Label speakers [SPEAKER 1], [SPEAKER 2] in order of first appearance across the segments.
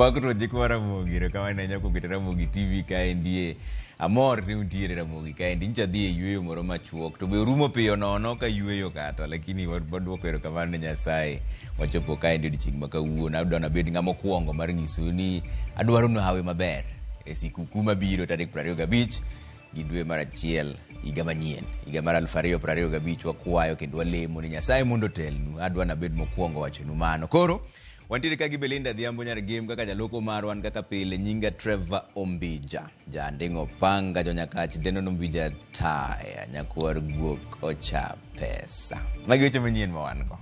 [SPEAKER 1] Pak ruoth nyikwa Ramogi, erokamano ahinya kuom keto Ramogi TV kaendie. Amor ni untiere Ramogi kaendi. Nyicha adhi e yueyo moro machuok to be orumo piyo nono ka yueyo kata, lakini waduoko erokamano ne Nyasaye. Wachopo kaendi odiochieng' ma kawuono. Adwa nabed ng'ama okwongo mar nyisou ni adwaro nu hawi maber e sikuku mabiro tarik 25 gi dwe mar achiel higa manyien, higa mar 2025. Wakwayo kendo walemo ni Nyasaye mondo otelnu. Adwa nabed mokwongo wachonu mano. Koro wantiere ka gi Belinda Adhiambo nyar Gem kaka jaloko marwa, an kaka pile nyinga Trevor Ombija, janding'o panga jonyakach Denon Ombija taya nyakwar guok ocha pesa. Magi weche manyien ma wan go.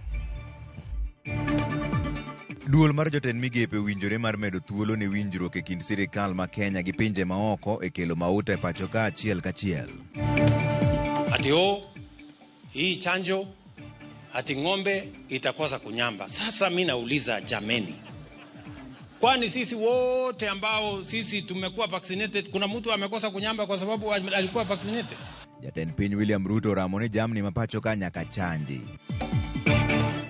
[SPEAKER 1] Duol mar jotend migepe owinjore mar medo thuolo ne winjruok e kind sirikal ma Kenya gi pinje maoko e kelo mauta e pacho ka achiel kachiel.
[SPEAKER 2] Ati o hii chanjo ati ng'ombe itakosa kunyamba. Sasa mi nauliza jameni, kwani sisi wote ambao sisi tumekuwa vaccinated, kuna mtu amekosa kunyamba kwa sababu alikuwa vaccinated?
[SPEAKER 1] Jatend piny William Ruto oramo ni jamni ma pacho ka nyaka chanji.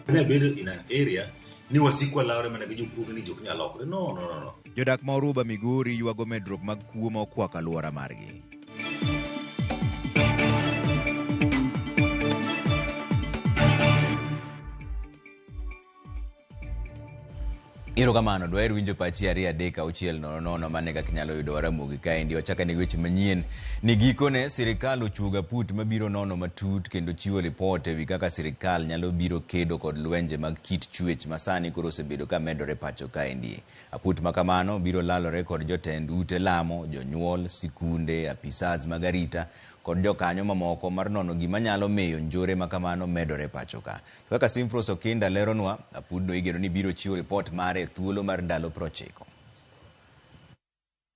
[SPEAKER 3] Anya bedo in an area ni wasikwa lawre mana gi jokuoge ni jok nyalo lokre. No, no, no, no.
[SPEAKER 1] Jodak ma Oruba Migori ywago medruok mag kuo ma okwako alwora margi. Erokamano, dwaher winjo pachi 2 3 6 0 0 mane kaka inyalo yudo Ramogi kaendi. Wachak ane weche manyien ni gikone sirikal ochuogo aput mabiro nono matut kendo chiwo lipot ewi kaka sirikal nyalo biro kedo kod lwenje mag kit chwech ma sani koro osebedo ka medore pacho kaendi. Aput ma kamano biro lalore kod jotend ute lamo, jonyuol, sikunde, apisas mag arita kod jokanyo mamoko mar nono gima nyalo miyo njore ma kamano medore pacho ka. To kaka Simfros Okinda leronwa, apudno igeno ni biro chiwo ripot mare e thuolo mar ndalo 90.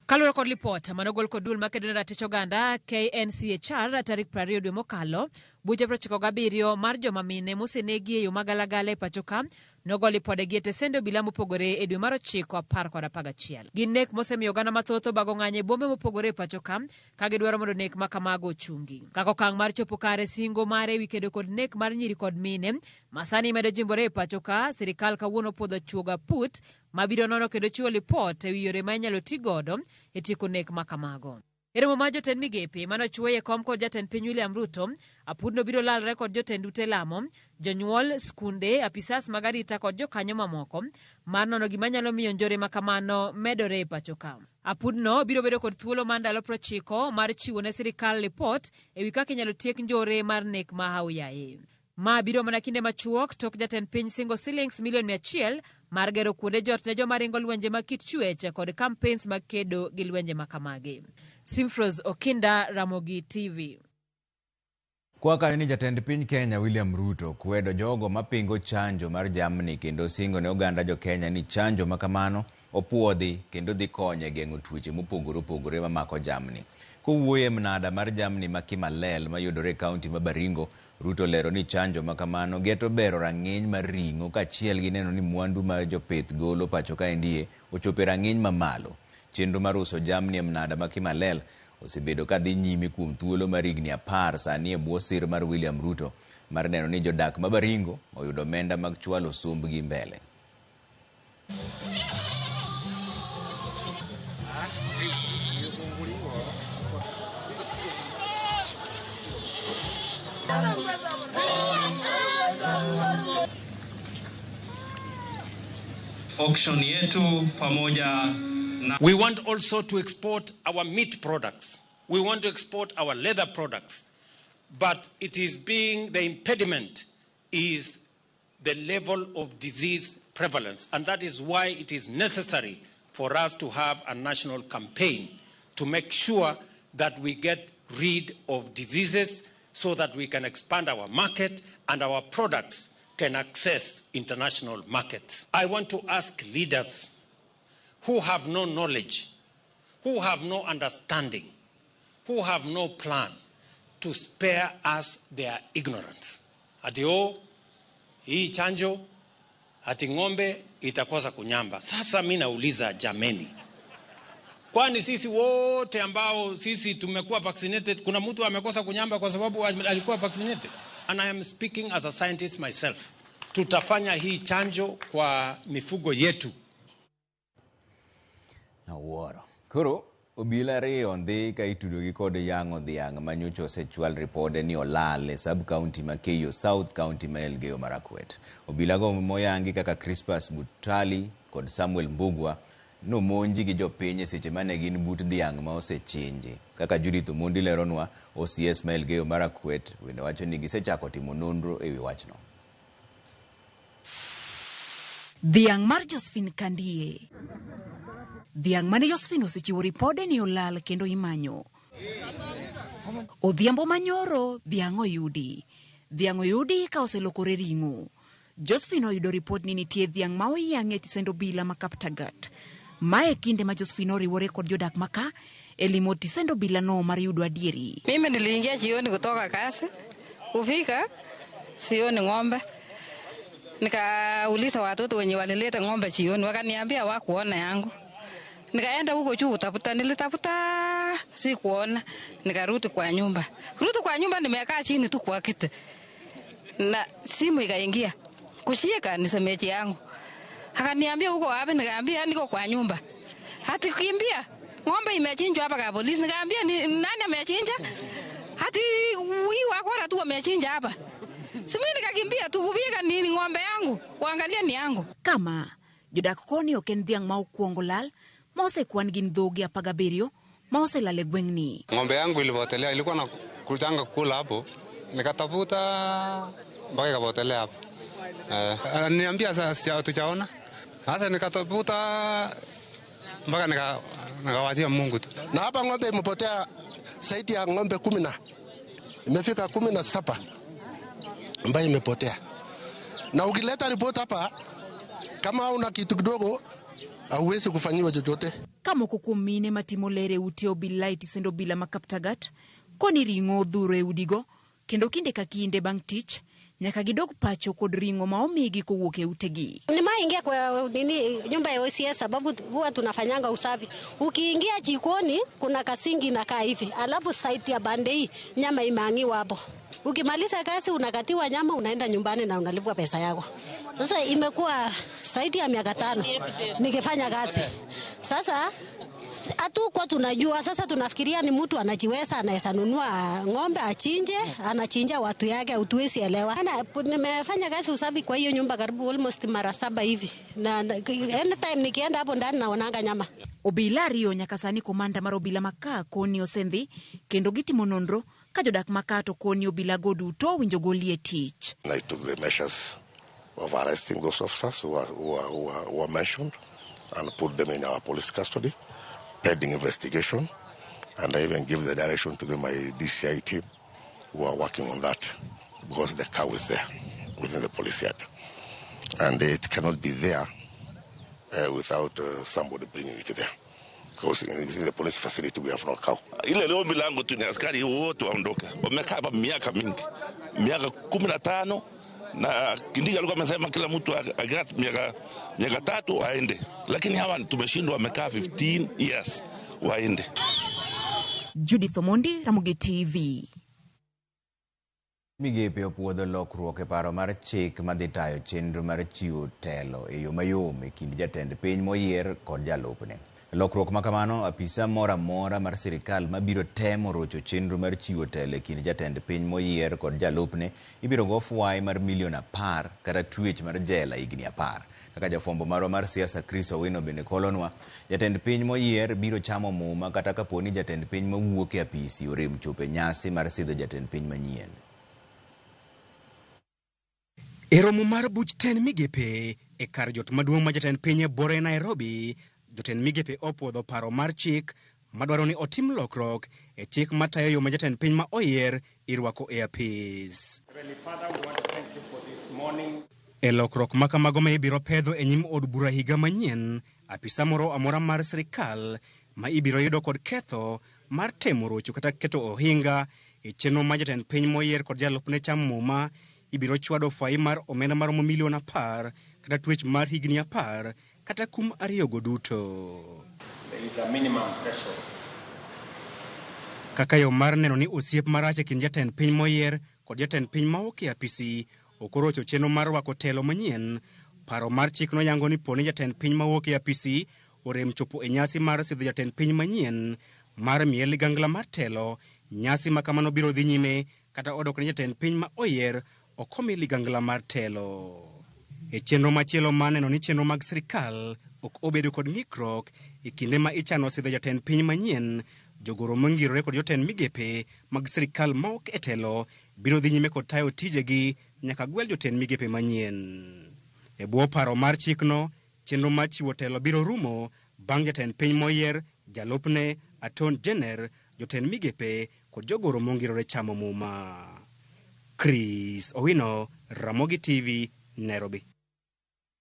[SPEAKER 4] Kaluwore kod lipot manogol kod duol makedo ne ratich oganda KNCHR tarik 20 dwe mokalo, buche 97 mar joma mine mosenegi e yo magalagala e pacho ka nogol lipodegi e tesende obila mopogore e dwe mar 9 10 kod 11. Gin nek mosemiyo oganda mathoth obago ng'anyo e bombe mopogore e pacho ka ka gidwaro mondo nek ma kamago ochungi. Kaka okang' mar chopo kare singo mare ewi kedo kod nek mar nyiri kod mine ma sani medo jimbore e pacho ka, sirikal kawuono opuodho chuogo aput mabiro nono kendo chiwo lipot ewi yore ma inyalo ti godo e tieko nek ma kamago. E romo mar jotend migepe mane ochuoye kom kod jatend piny William Ruto, apudno biro lalre kod jotend ute lamo, jonyuol, skunde, apisas mag arita kod jokanyo mamoko mar nono gima nyalo miyo njore ma kamano medore e pacho ka. Apudno biro bedo kod thuolo mar ndalo 90 mar chiwo ne sirikal lipot ewi kaka inyalo tiek njore mar nek ma hauyaye. Ma biro mana kinde machuok tok jatend piny singo silings milion 100 mar gero kuonde jot ne joma ringo lwenje mag kit chwech kod campaigns mag kedo gi lwenje ma kamagi. Simfros Okinda, Ramogi TV.
[SPEAKER 1] Kwa kanyo ni jatend piny Kenya William Ruto kwedo jogo mapingo chanjo mar jamni kendo singo ne oganda jo Kenya ni chanjo ma kamano opuodhi kendo dhi konyo e geng'o tuoche mopogore opogore mamako jamni. Kowuoyo e mnada mar jamni ma Kimalel mayudore e kaunti ma Baringo, Ruto lero ni chanjo ma kamano geto bero rang'iny mar ring'o kaachiel gi neno ni mwandu ma jopith golo pacho kaendie ochopo e rang'iny mamalo. Chenro mar uso jamni e mnada ma Kimalel osebedo ka dhi nyime kuom thuolo mar higni 10 sani e bwo sir mar William Ruto mar neno ni jodak ma Baringo oyudo omenda mag chwalo sombgi mbele.
[SPEAKER 5] Auction yetu pamoja na
[SPEAKER 2] We want also to export our meat products. We want to export our leather products. But it is being, the impediment is the level of disease prevalence. And that is why it is necessary for us to have a national campaign to make sure that we get rid of diseases so that we can expand our market and our products can access international markets. I want to ask leaders who have no knowledge, who have no understanding, who have no plan, to spare us their ignorance. Ati o, hii chanjo, ati ng'ombe itakosa kunyamba. Sasa mi nauliza jameni, kwani sisi wote ambao sisi tumekuwa vaccinated, kuna mtu amekosa kunyamba kwa sababu alikuwa vaccinated? And I am speaking as a scientist myself. Tutafanya hii chanjo kwa mifugo yetu.
[SPEAKER 1] Awuoro. Koro obila ariyo ndhi ka itudogi kod yang'o dhiang' ma nyocha osechwal ripode ni olal e sub county ma Keiyo South, county ma Elgeyo Marakwet. Obilago moyangi kaka Crispus Butali kod Samuel Mbugua nomonji gi jopiny e seche mane gin but dhiang' ma osechinji. Kaka Judith Omondi leronwa, OCS ma Elgeyo Marakwet bende wacho ni gisechako timo nonro e wi wachno.
[SPEAKER 6] Dhiang' mar Josephine Kandie. Dhiang' mane Josephine osechiwo ripode ni olal kendo imanyo. Odhiambo manyoro dhiang' oyudi. Dhiang' oyudi ka oselokore ring'o. Josephine oyudo ripot ni nitie dhiang' ma oyang' e tisend obila ma Kaptagat. Mae kinde ma Josephine oriwore kod jodak maka e limo tisend obila no mar yudo adieri.
[SPEAKER 7] Mimi niliingia jioni kutoka kazi, kufika sioni ng'ombe. Nikauliza watoto wenye walileta ng'ombe jioni, wakaniambia wakuona yangu. Nikaenda huko juu kutafuta, nilitafuta sikuona, nikarudi kwa nyumba. Kurudi kwa nyumba nimekaa chini tu kwa kiti na simu ikaingia kushika ni semeji yangu, akaniambia uko wapi? Nikaambia niko kwa nyumba. Ati kimbia, ng'ombe imechinjwa hapa kwa polisi. Nikaambia ni nani amechinja? Ati huyu wakora tu wamechinja hapa. Si mimi nikakimbia tu kupiga nini ng'ombe yangu, kuangalia ni yangu.
[SPEAKER 6] Kama jodak koni ok en dhiang' ma okwongo lal ma osekwan gin dhoge 17 ma oselal e gweng'ni.
[SPEAKER 8] Ng'ombe yangu ilipotelea, ilikuwa na kutanga kula hapo, nikatafuta mpaka ikapotelea hapo. Niambia sasa hatujaona. Sasa nikatafuta mpaka nikawachia Mungu tu.
[SPEAKER 9] Na hapa ng'ombe imepotea zaidi ya ng'ombe 10 na imefika 17 ambayo imepotea. Na ukileta report hapa kama una kitu kidogo hauwezi kufanyiwa chochote.
[SPEAKER 6] Ka moko kuom mine matimo ler e ute obila e tisend obila ma Kaptagat koni ring'o odhuro e udigo kendo kinde ka kinde bang' tich nyaka gidog pacho kod ring'o ma omigi kowuok e utegi.
[SPEAKER 10] Nimaingia kwa nini nyumba ya OCS sababu huwa tunafanyanga usafi. Ukiingia jikoni kuna kasingi inakaa hivi, alafu site ya bande hii nyama imehangiwa hapo. Ukimaliza kazi unakatiwa nyama, unaenda nyumbani na unalipwa pesa yako. Sasa imekuwa zaidi ya miaka 5 nikifanya kazi. Sasa hatukuwa tunajua, sasa tunafikiria ni mtu anajiweza, anaweza nunua ng'ombe achinje, anachinja watu yake, hatuwezi elewa. Nimefanya kazi usafi kwa hiyo nyumba karibu almost mara 7 hivi. Na anytime nikienda hapo ndani naonanga nyama.
[SPEAKER 6] Obila ariyo nyaka sani komanda mar obila maka koni osendhi kendo gitimo nonro ka jodak maka to koni obila go duto owinjo golie tich.
[SPEAKER 9] I took the measures of arresting those officers who are mentioned and put them in our police custody, pending investigation, and I even give the direction to my DCI team who are working on that, because the cow is there within the police yard, and it cannot be there without somebody bringing it there, because in the police facility we have no cow.
[SPEAKER 11] Ile leo milango tu ni askari wote waondoke. Wamekaa hapa miaka mingi, miaka 15, na Kindiki alikuwa amesema kila mtu akikaa miaka 3 aende, lakini hawa tumeshindwa, wamekaa 15 years waende.
[SPEAKER 6] Judith Omondi, Ramogi TV.
[SPEAKER 1] Migepe opuodho lokruok e paro mar chik madhi tayo chenro mar chiwo telo e yo mayom e kind jatend piny moyier kod jalupne. Lokruok ma kamano, apisa moro amora mar sirikal mabiro temo rocho chenro mar chiwo telo e kind jatend piny moyier kod jalupne ibiro go fwai mar milion 10 kata twech mar jela higni 10. Kaka jafwambo marwa mar siasa Chris Owino bende kolonwa, jatend piny moyier biro chamo muma kata kapo ni jatend piny mawuok e apisi orem chopo e nyasi mar sidho jatend piny manyien.
[SPEAKER 12] E romo mar buch tend migepe e kar jot maduong' ma jatend piny e buore Nairobi, jotend migepe opuodho paro mar chik madwaro ni otim lokruok e chik matayo yo ma jatend piny ma oyier irwako e apis. E lokruok ma kamago ma ibiro pedho e nyim od bura higa manyien, apisa moro amora mar sirikal ma ibiro yudo kod ketho mar temo rocho kata keto ohinga e chenro ma jatend piny moyier kod jalupne cham muma ibiro chwado fai mar omenda maromo milion 10 kata twech mar higni 10 kata kum ariyogo duto.
[SPEAKER 2] There is a minimum threshold.
[SPEAKER 12] Kaka yo mar neno ni osiep marach e kind jatend piny moyier kod jatend piny mawuok e apisi ok orocho chenro mar rwako telo manyien, paro mar chik noyango ni poni jatend piny mawuok e apisi orem chopo e nyasi mar sidho jatend piny manyien mar miye ligangla mar telo, nyasi ma kamano biro dhi nyime kata odok ni jatend piny ma oyier ok omi ligangla mar telo. E chenro machielo mar neno ni chenro mag sirkal ok obedo kod ng'ikruok e kinde ma ichano sidho jatend piny manyien, jogoro mongirore kod jotend migepe mag sirkal ma ok e telo biro dhi nyime kod tayo tijegi nyaka gwel jotend migepe manyien. E bwo paro mar chikno, chenro mar chiwo telo biro rumo bang' jatend piny moyier, jalupne, Attorney General, jotend migepe kod jogoro mongirore chamo muma. Chris Owino, Ramogi TV, Nairobi.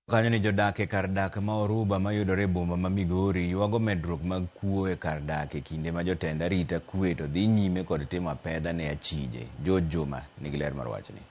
[SPEAKER 1] Kanyo ni jodak e kar dak ma Oruba mayudore e boma ma Migori ywago medruok mag kuo e kar dak e kinde ma jotend arita kwe to dhi nyime kod timo apedha ne achije. George Juma nigi ler mar wachni.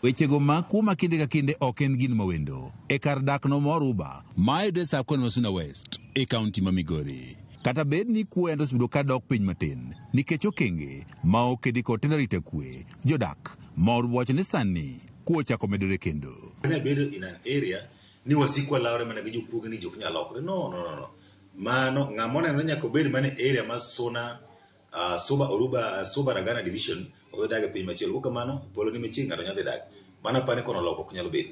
[SPEAKER 13] Wechego mag kuo ma kinde ka kinde ok en gino mawendo e kar dak no ma Oruba mayudore e sub-county ma Suna West e kaunti ma Migori. Kata bed ni kuo yande osebedo ka dok piny matin nikech okenge ma oketi kod tend arita kwe, jodak ma Oruba wacho ni sani kuo ochako medore kendo.
[SPEAKER 3] Anya bedo in an area ni wasikwa lawre mana gi jokuoge ni jok nyalo lokre. No, no, no, no. Mano ng'ama oneno ni nyaka obed mana e area ma Suna Suba Oruba Suba Ragana division odhi dak e piny machielo. Kok kamano polo ni machiegni ng'ato nyalo dhi dak. Mano apani kono lokruok nyalo bedo.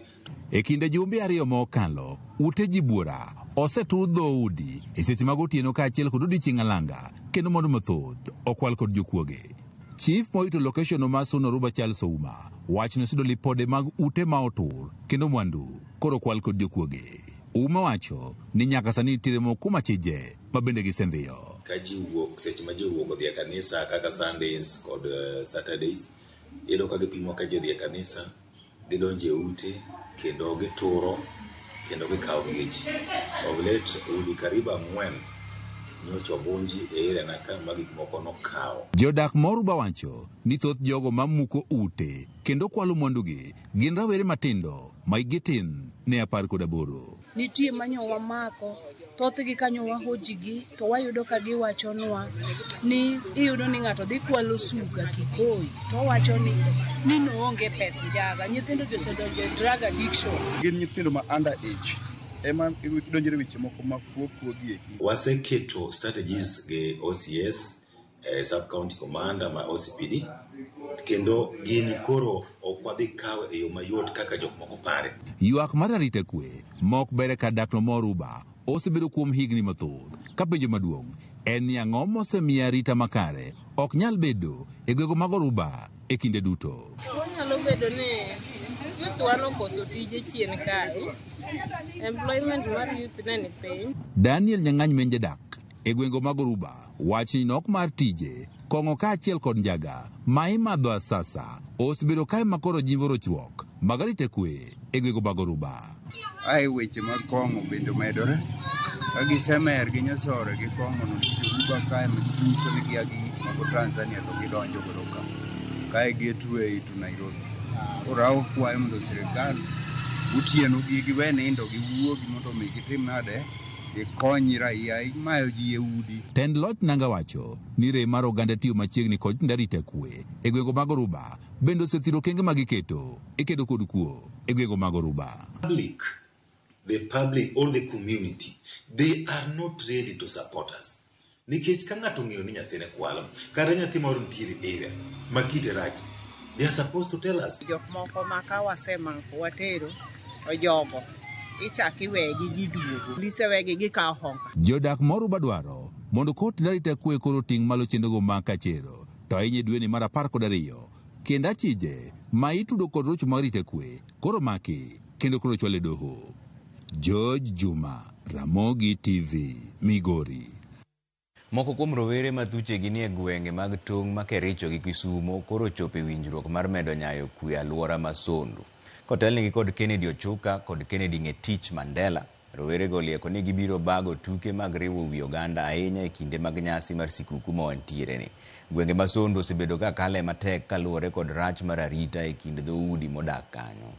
[SPEAKER 13] E kinde jumbe ariyo ma okalo, ute ji buora osetur dhoudi e seche mag otieno kaachiel kod odiechieng' alanga kendo mwandu mathoth okwal kod jokuoge. Chief morito location no mar Suna Oruba Charles Ouma wacho ni oseyudo lipode mag ute ma otur kendo mwandu koro okwal kod jokuoge. Ouma wacho ni nyaka sani nitiere moko kuom achije ma bende gisendhiyo.
[SPEAKER 3] Ka ji wuok seche ma ji owuok odhi e kanisa kaka Sundays kod Saturdays, iyudo ka gipimo ka ji odhi e kanisa, gidonjo e ute kendo gituro kendo gikawo gige ji. Of late udi karibu ang'wen nyocha ovunji e area na ka ma gik moko nokaw.
[SPEAKER 13] Jodak ma Oruba wacho ni thoth jogo ma muko ute kendo kwalo mwandugi gin rawere matindo ma hikgi tin ne 18.
[SPEAKER 14] Nitie manyo wamako, thothgi kanyo wahojigi to wayudo ka giwachonwa ni iyudo ni ng'ato dhi kwalo suga Kikoi to owacho ni noonge pes njaga. Nyithindo gi osedonjo e drug addiction.
[SPEAKER 15] Gin nyithindo ma under age ema donjore weche moko mag kuo kuo gi eki.
[SPEAKER 3] Waseketo strategies gi OCS, sub county commander ma OCPD kendo gini koro ok wadhi kawe e yo mayot kaka jok moko pare.
[SPEAKER 13] Ywak mar arita kwe ma ok ber e kar dak no ma Oruba osebedo kuom higni mathoth ka penjo maduong' en ni ang'o mosemiyo arita makare ok nyal bedo e gwenge mag Oruba e kinde duto.
[SPEAKER 16] Onyalo bedo ni youth wan okoso tije chien kae, employment mar youth ne ni piny.
[SPEAKER 13] Daniel Nyang'any men jadak e gwenge mag Oruba wacho ni nok mar tije, kong'o kaachiel kod njaga ma imadho asasa osebedo kae ma koro jimbo rochruok mag arita kwe e gwenge mag Oruba.
[SPEAKER 15] Ae weche mag kong'o bende omedore. Ka gisemer gi nyasore gi kong'o no, Oruba kae nyiso ni gia gi gik moko Tanzania to gidonjo godo ka. Kae gateway to Nairobi. Koro akwayo mondo sirikal otieno gi giwe nindo giwuogi mondo mi gitim nade gikony raia imayo ji e udi.
[SPEAKER 13] Tend loch Nanga wacho ni rem mar oganda tiyo machiegni kod jotend arita kwe e gwenge mag Oruba bende osethiro okenge ma giketo e kedo kod kuo e gwenge mag Oruba.
[SPEAKER 3] Public, the public or the community, they are not ready to support us. Nikech ka ng'ato ong'eyo ni nyathine kwalo, kata nyathi moro nitiere area ma kite rach, they are supposed to tell us.
[SPEAKER 17] Jok moko ma ka wasemako watero ojogo ichak iwegi giduogo. Polise wegi gikawo honga.
[SPEAKER 13] Jodak ma Oruba dwaro mondo kot arita kwe koro ting' malo chenrogo mag kachero to ahinya e dweni mar 12 kendo achije ma itudo kod rocho mag arita kwe koro maki kendo koro chwal e doho. George Juma, Ramogi TV, Migori.
[SPEAKER 1] Moko kuom rowere ma thuchegi nie gwenge mag tong' ma Kericho gi Kisumo koro ochopo e winjruok mar medo nyayo kwe alwora ma Sondu. Kotelnegi kod Kennedy Ochuka kod Kennedy Ngetich Mandela, rowerego olieko ni gibiro bago tuke mag riwo wi oganda ahinya e kinde mag nyasi mar sikuku ma wantiere ni. Gwenge ma Sondu osebedo ka kale matek kaluwore kod rach mar arita e kind dhoudi modak kanyo.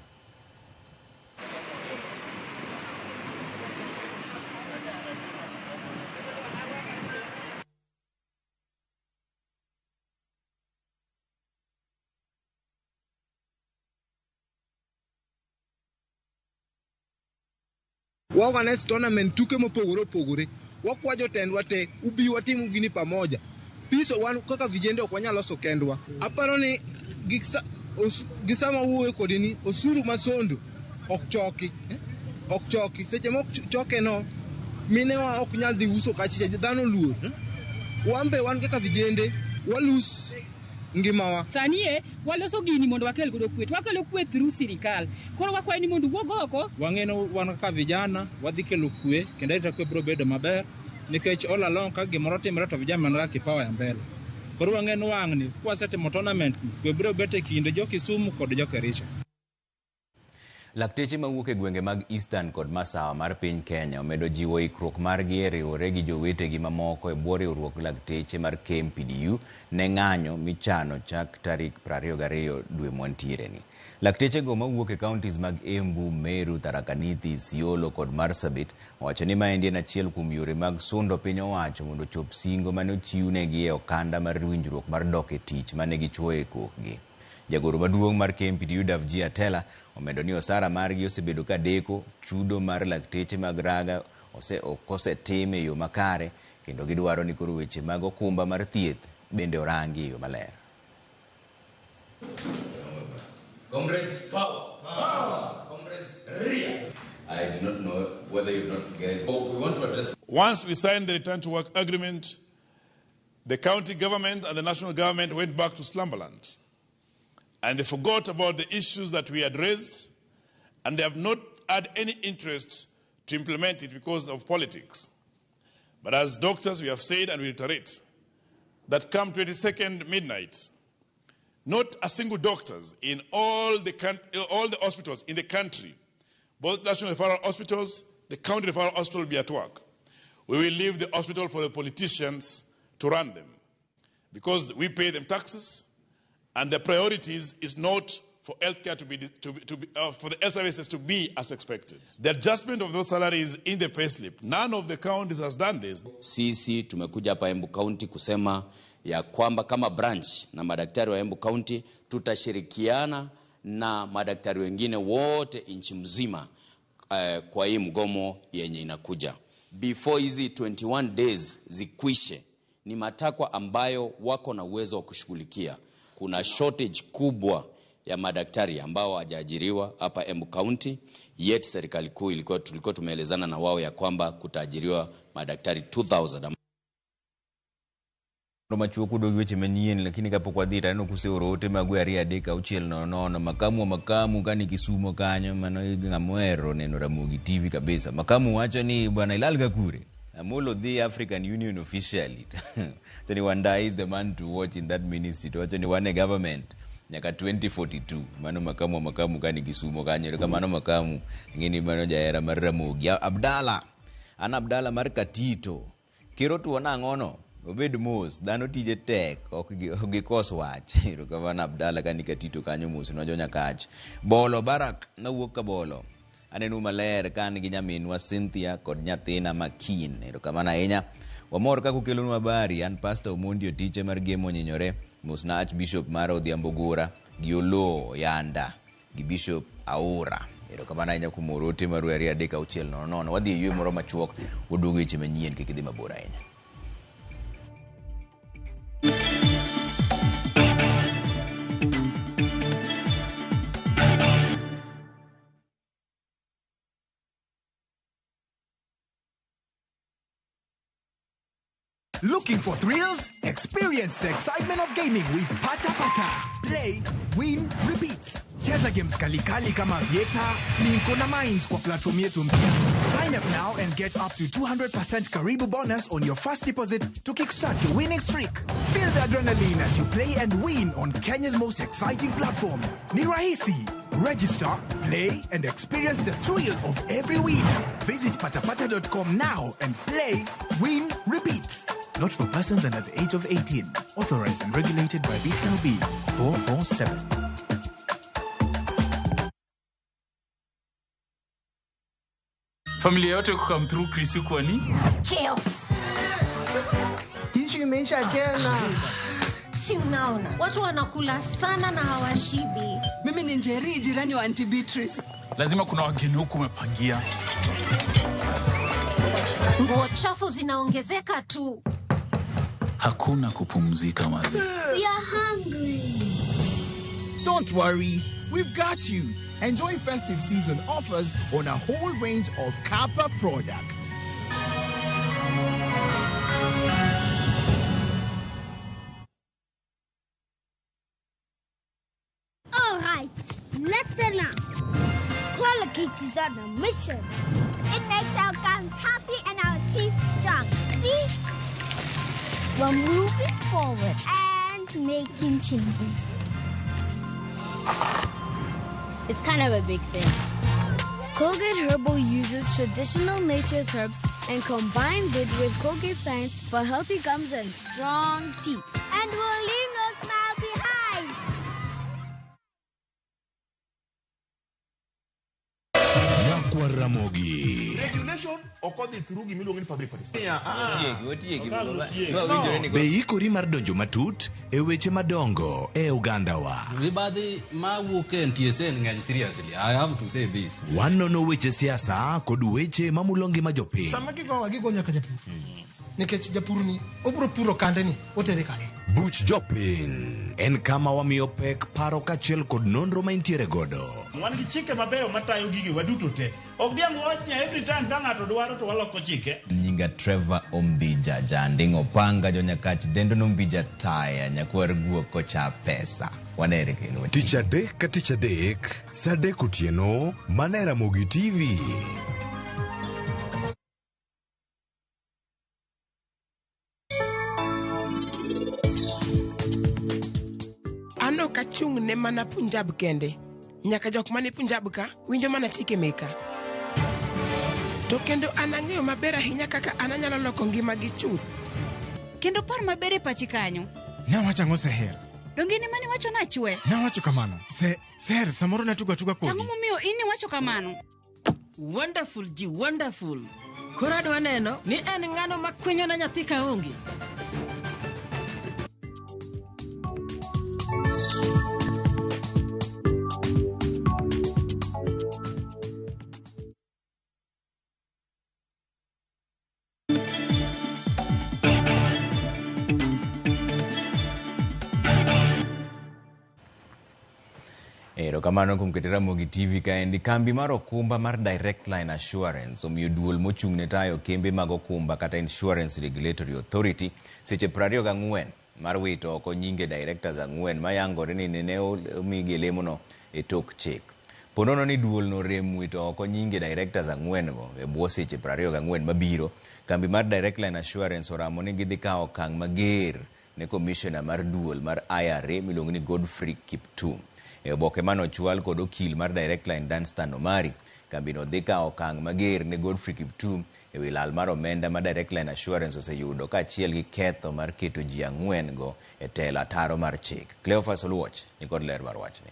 [SPEAKER 18] Wa organize tournament tuke mopogore opogore. Wakwa jotendwa te ubi watim gini pamoja. Peace wan kaka vijende ok wanyal loso kendwa. Aparo ni gi sama wuoyo kodi ni osuru ma Sondu ok choki. Ok choki. Seche ma ok choke no, minewa ok nyal dhi uso kachicha, dhano luor. Wan be wan kaka vijende, walus ngimawa.
[SPEAKER 19] Sani e waloso gini mondo wakel godo kwe, to wakelo kwe through sirikal. Koro wakwayo ni mondo wuog oko.
[SPEAKER 20] Wang'eno wan kaka vijana wadhi kelo kwe kendo arita kwe biro bedo maber nikech all along ka gimoro timore to vijana man ga kipawa ya mbele. Koro wang'eno wang'ni kwasetimo tournament ni kwe biro bet e kind jo Kisumu kod jo Kericho.
[SPEAKER 1] Lakteche mawuok e gwenge mag Eastern kod Masawa mar piny Kenya omedo jiwo ikruok margi e riwore gi jowetegi mamoko e bwo riwruok lakteche mar KMPDU ne ng'anyo michano chak tarik 22 dwe mwantiere ni. Laktechego mawuok e counties mag Embu, Meru, Tharaka Nithi, Isiolo kod Marsabit owacho ni maendi en achiel kuom yore mag sundo piny owacho mondo ochop singo mane ochiwnegi e okanda mar winjruok mar dok e tich mane gichuoyo e kokgi. Jagoro maduong' mar KMPDU Davji Atela omedo ni osara margi osebedo ka deko, chudo mar lakteche mag raga ok osetim e yo makare kendo gidwaro ni koro weche mag okumba mar thieth bende orangi e yo maler.
[SPEAKER 21] Comrades, power. Power. Comrades, rear.
[SPEAKER 1] I do not know whether you've not guys. Oh, we want to address.
[SPEAKER 22] Once we signed the return to work agreement, the county government and the national government went back to slumberland. And they forgot about the issues that we had raised, and they have not had any interest to implement it because of politics. But as doctors, we have said and we reiterate that come 22nd midnight, not a single doctor in all the hospitals in the country, both national referral hospitals, the county referral hospital will be at work. We will leave the hospital for the politicians to run them because we pay them taxes, and the priorities is not for healthcare for the health services to be as expected. The adjustment of those salaries in the payslip, none of the counties has done this.
[SPEAKER 21] Sisi tumekuja hapa Embu County kusema ya kwamba kama branch na madaktari wa Embu County tutashirikiana na madaktari wengine wote nchi mzima kwa hii mgomo yenye inakuja. Before hizi 21 days zikwishe, ni matakwa ambayo wako na uwezo wa kushughulikia. Kuna shortage kubwa ya madaktari ambao hawajaajiriwa hapa Embu County, yet serikali kuu tulikuwa tumeelezana na wao ya kwamba kutaajiriwa madaktari 2000.
[SPEAKER 1] Machuok udogi weche manyien, lakini kapok wadhi to aneno kuseoro ote magu 2 3 6 0 0. Makamu wa makamu kani Kisumo kanyo, mano ng'ama ohero neno Ramogi TV kabisa. Makamu wacho ni bwana ilal ga kure. Amolo dhi African Union officially. To ni Wandai is the man to watch in that ministry. To wacho ni wane government nyaka 2042. Mano makamu wa makamu kani Kisumo kanyo. Kamano makamu ng'eni mano jahera mar Ramogi. Abdala, an Abdala mar Katito. Kero tuo nang'ono? Obed mos, dhano tije tek, ok gikos wach. Erokamano Abdala kani Katito kanyo mos nwajo Nyakach. Bolo Barak nawuok ka Bolo. Aneno maler ka an gi nyaminwa Cynthia kod nyathina Makin. Erokamano ahinya. Wamor kaka ukelonwa habari. An Pastor Omondi Otiche mar Gemo Onyinyore. Mosna Archbishop mar Odhiambo Gora gi Oloo Yanda gi Bishop Aura. Erokamano ahinya kuom oro ote maru 2 3 6 0 0. Wadhi e yweyo moro machuok, waduogo weche manyien, kik idhi mabor ahinya.
[SPEAKER 23] Looking for thrills? Experience the excitement of gaming with Pata Pata. Play, win, repeat. Cheza games kalikali kama Vieta, Minko na Mines kwa platform yetu mpya. Sign up now and get up to 200% Karibu bonus on your first deposit to kickstart your winning streak. Feel the adrenaline as you play and win on Kenya's most exciting platform. Ni rahisi. Register, play, and experience the thrill of every win. Visit patapata.com now and play, win, repeat. Not for persons under the age of 18. Authorized and regulated by BCLB 447.
[SPEAKER 24] Familia yote kukam through Chris kwa ni?
[SPEAKER 25] Chaos.
[SPEAKER 26] Tishu imeisha tena.
[SPEAKER 25] Si unaona, watu wanakula sana na hawashibi.
[SPEAKER 27] Mimi ni Njeri, jirani wa Auntie Beatrice.
[SPEAKER 24] Lazima kuna wageni huku umepangia.
[SPEAKER 25] Nguo chafu zinaongezeka tu.
[SPEAKER 24] Hakuna kupumzika maze.
[SPEAKER 4] We are hungry.
[SPEAKER 23] Don't worry, we've got you. Enjoy festive season offers on a whole range of Kappa products.
[SPEAKER 4] All right, listen up. Colgate is on a mission.
[SPEAKER 5] It makes our gums healthy and our teeth strong. See?
[SPEAKER 4] We're moving forward
[SPEAKER 5] and making changes.
[SPEAKER 7] It's kind of a big thing.
[SPEAKER 8] Colgate Herbal uses traditional nature's herbs and combines it with Colgate science for healthy gums and strong teeth.
[SPEAKER 5] And we'll leave no smile behind.
[SPEAKER 9] Nyakwar Ramogi.
[SPEAKER 10] Regulation ok odhi through gimiluongo ni public participation.
[SPEAKER 1] Otieki, otieki. Wawinjore ni
[SPEAKER 9] Be ikori mar donjo matut e weche madongo e ogandawa?
[SPEAKER 27] Mibadhi mawuok e NTSA ng'eny seriously. I have to say this.
[SPEAKER 9] Wanono weche siasa kod weche mamulo ngima jopiny.
[SPEAKER 28] Sama gigowa gigo nyaka japur. Nikech japur ni obiro puro kande ni otere kanye.
[SPEAKER 9] Buch jopiny en kama wamiyo pek paro kaachiel kod nonro ma intiere godo.
[SPEAKER 29] Wan gi chike mabeyo matayo gige waduto te. Ok diang' wach ni every time ka ng'ato dwaro to waloko chike.
[SPEAKER 1] Nyinga Trevor Ombija Janding Opanga Jonyakach Dendo Nombija Taya Nyakwar Guok Kocha Pesa. Wanere kendo.
[SPEAKER 9] Tich adek ka tich adek, sa adek otieno, mana e Ramogi TV.
[SPEAKER 30] An ok achung' ne mana Punjab kende. Nyaka jok mane Punjab ka winjo mana chike meka. To kendo an ang'eyo maber ahinya kaka an anyalo loko ngimagi chuth.
[SPEAKER 6] Kendo par maber e pachi kanyo.
[SPEAKER 31] Nawacho ang'o Seher?
[SPEAKER 6] Donge in ema niwacho nachwe?
[SPEAKER 31] Nawacho kamano. Se, Seher, samoro natugo atuga
[SPEAKER 6] Tang'o
[SPEAKER 31] kodi.
[SPEAKER 6] momiyo in niwacho kamano?
[SPEAKER 32] Wonderful ji wonderful. Koro adwa neno ni en ng'ano ma kwinyona nyathi kaonge.
[SPEAKER 1] Erokamano kuom keto Ramogi TV kaendi. Kambi mar okumba mar Direct Line Assurance omiyo duol mochung' ne tayo kembe mag okumba kata Insurance Regulatory Authority seche 24 mar wito oko nyinge directors ang'wen mayangore ni nene omigi e lemono e tok chik. Ponono ni duol no rem wito oko nyinge directors ang'wen go e bwo seche 24 mabiro, kambi mar Direct Line Assurance oramo ni gidhi kawo okang' mager ne commissioner mar duol mar IRA miluongo ni Godfrey Kiptum. E oboke manochwal kod okil mar Direct Line Danstan Omari, kambino dhi kawo okang' mager ne Godfrey Kiptum e wi lal mar omenda ma Direct Line Assurance oseyudo kaachiel gi ketho mar keto ji ang'wen go e telo ataro mar chik. Cleophas Oluoch nikod ler mar wachni.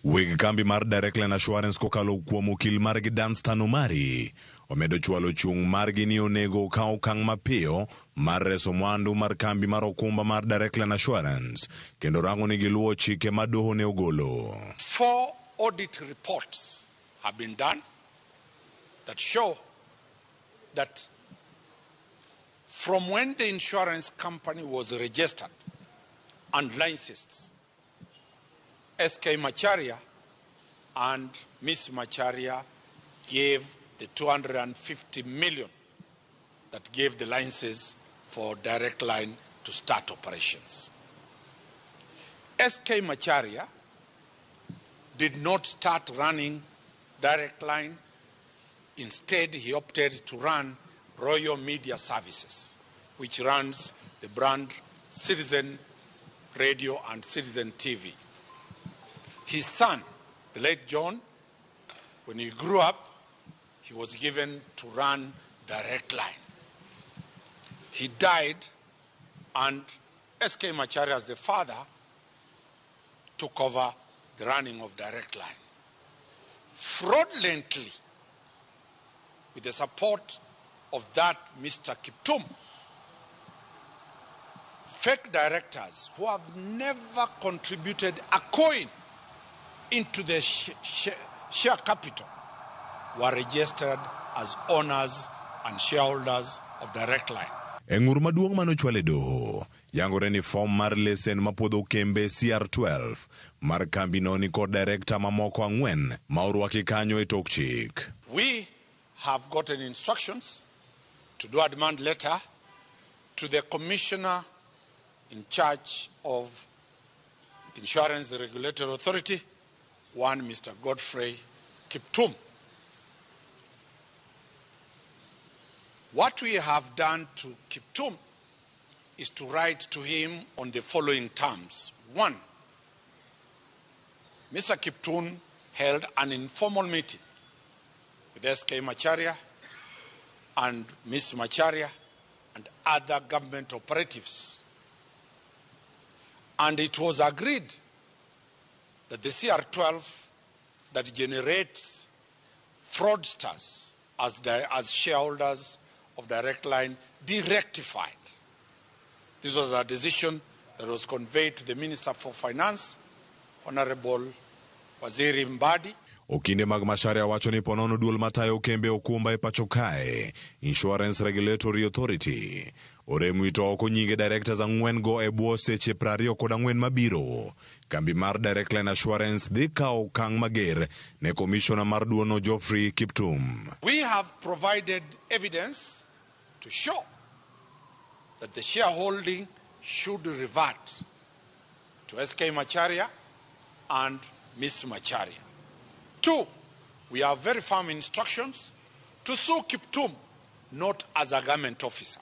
[SPEAKER 9] Weg kambi mar Direct Line Assurance kokalo kuom okil margi Danstan Omari omedo chwalo chung' margi ni onego okaw okang' mapiyo mar reso mwandu mar kambi mar okumba mar Direct Line Assurance kendo rango ni giluwo chike ma doho ne ogolo.
[SPEAKER 33] 4 audit reports have been done that show that from when the insurance company was registered and licensed, SK Macharia and Ms. Macharia gave the 250 million that gave the licenses for Direct Line to start operations. SK Macharia did not start running Direct Line. Instead, he opted to run Royal Media Services, which runs the brand Citizen Radio and Citizen TV. His son, the late John, when he grew up, he was given to run Direct Line. He died, and SK Macharia, as the father, took over the running of Direct Line. Fraudulently, with the support of that Mr. Kiptum, fake directors who have never contributed a coin into the share capital were registered as owners and shareholders of Direct Line.
[SPEAKER 9] E ng'ur maduong' manochwal e doho, yangore ni fom mar lesen mapuodho kembe CR12 mar kambino ni kod direkta mamoko 4 ma orwaki kanyo e tok chik.
[SPEAKER 33] We have gotten instructions to do a demand letter to the commissioner in charge of Insurance Regulatory Authority, one Mr. Godfrey Kiptum. What we have done to Kiptum is to write to him on the following terms. 1, Mr. Kiptum held an informal meeting with SK Macharia and Ms. Macharia and other government operatives. And it was agreed that the CR12 that generates fraudsters as shareholders of Direct Line be rectified. This was a decision that was conveyed to the Minister for Finance, Honorable Waziri Mbadi.
[SPEAKER 9] Okinde mag Macharia wacho ni ponono duol matayo kembe okumba e pacho kae, Insurance Regulatory Authority, orem wito oko nyinge directors 4 go e bwo seche 24 mabiro. Kambi mar Direct Line Assurance dhi kawo okang' mager ne komishona mar duono Geoffrey Kiptum.
[SPEAKER 33] We have provided evidence to show that the shareholding should revert to SK Macharia and Ms. Macharia. 2, we have very firm instructions to sue Kiptum, not as a government officer.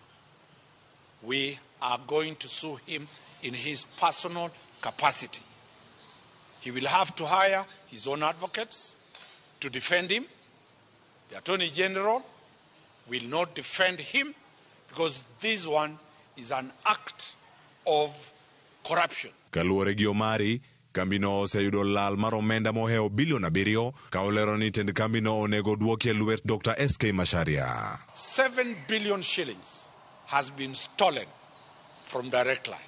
[SPEAKER 33] We are going to sue him in his personal capacity. He will have to hire his own advocates to defend him. The Attorney General will not defend him because this one is an act of corruption.
[SPEAKER 9] Kaluwore gi Omari, kambino oseyudo lal mar omenda mohewo bilion 7 ka olero ni tend kambino onego duoki e lwet Dr. SK Macharia.
[SPEAKER 33] 7 billion shillings has been stolen from Direct Line.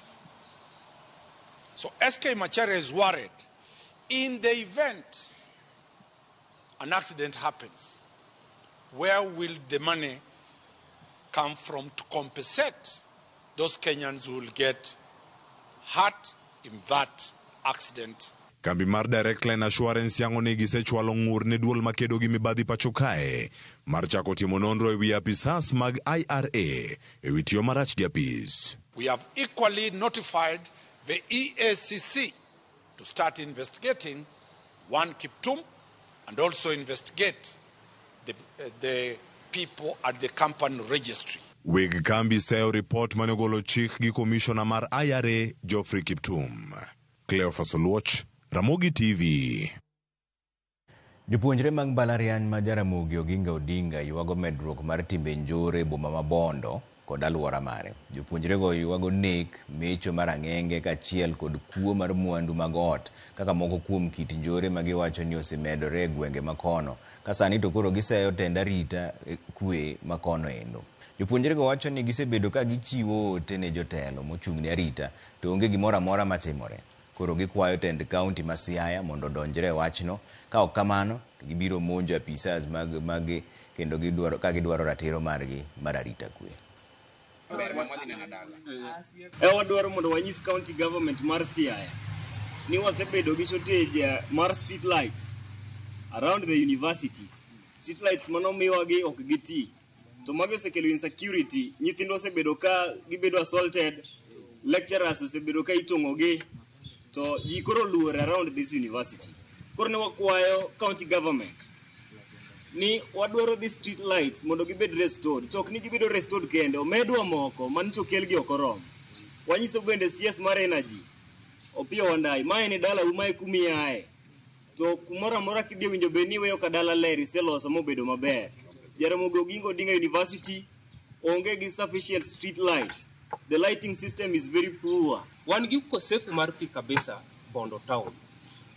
[SPEAKER 33] So SK Macharia is worried in the event an accident happens, where will the money come from to compensate those Kenyans who will get hurt in that accident?
[SPEAKER 9] Kambi mar Direct Line Assurance yango ni gisechwalo ng'ur ne duol makedo gi mibadhi pacho kae mar chako timo nonro e wi apisas mag IRA e wi tiyo marach gi apis.
[SPEAKER 33] We have equally notified the EACC to start investigating one Kiptum and also investigate the people at the company registry.
[SPEAKER 9] Weg kambi seyo report mane ogolo chik gi komishona mar IRA Geoffrey Kiptum. Cleophas Oluoch, Ramogi TV.
[SPEAKER 1] Jopuonjre mag mbalariany ma Jaramogi Oginga Odinga ywago medruok mar timbe njore e boma ma Bondo kod alwora mare. Jopuonjrego ywago nek, mecho mar ang'enge kaachiel kod kuo mar mwandu mag ot kaka moko kuom kit njore ma giwacho ni osemedore e gwenge makono. Ka sani to koro giseyo tend arita kwe makono endo. Jopuonjrego wacho ni gisebedo ka gichiwo ote ne jotelo mochung' ne arita to onge gimoro amora matimore. Koro gikwayo tend kaunti ma Siaya mondo odonjre e wachno. Ka ok kamano, to gibiro monjo apisas mag kendo gidwaro ka gidwaro ratiro margi mar arita kwe.
[SPEAKER 2] Wadwaro mondo wanyis county government mar Siaya ni wasebedo gi shortage mar street lights around the university. Street lights manomiwagi ok giti. To magi osekelo insecurity. Nyithindo osebedo ka gibedo assaulted, lecturers osebedo ka itong'ogi. To ji koro luor around this university. Koro ne wakwayo county government ni wadwaro the street lights mondo gibed restored. To ok ni gibedo restored kende, omedwa moko manyicho okelgi ok oromo. Wanyiso bende CS mar energy, Opiyo Wandayi, mae ni dalau, mae kumiaye. To kumoro amora kidhi owinjo bed ni iweyo ka dala ler iseloso mobedo maber. Jaramogi Oginga Odinga University onge gi sufficient street lights. The lighting system is very poor.
[SPEAKER 3] Wan gi ukosefu mar pi kabisa Bondo town.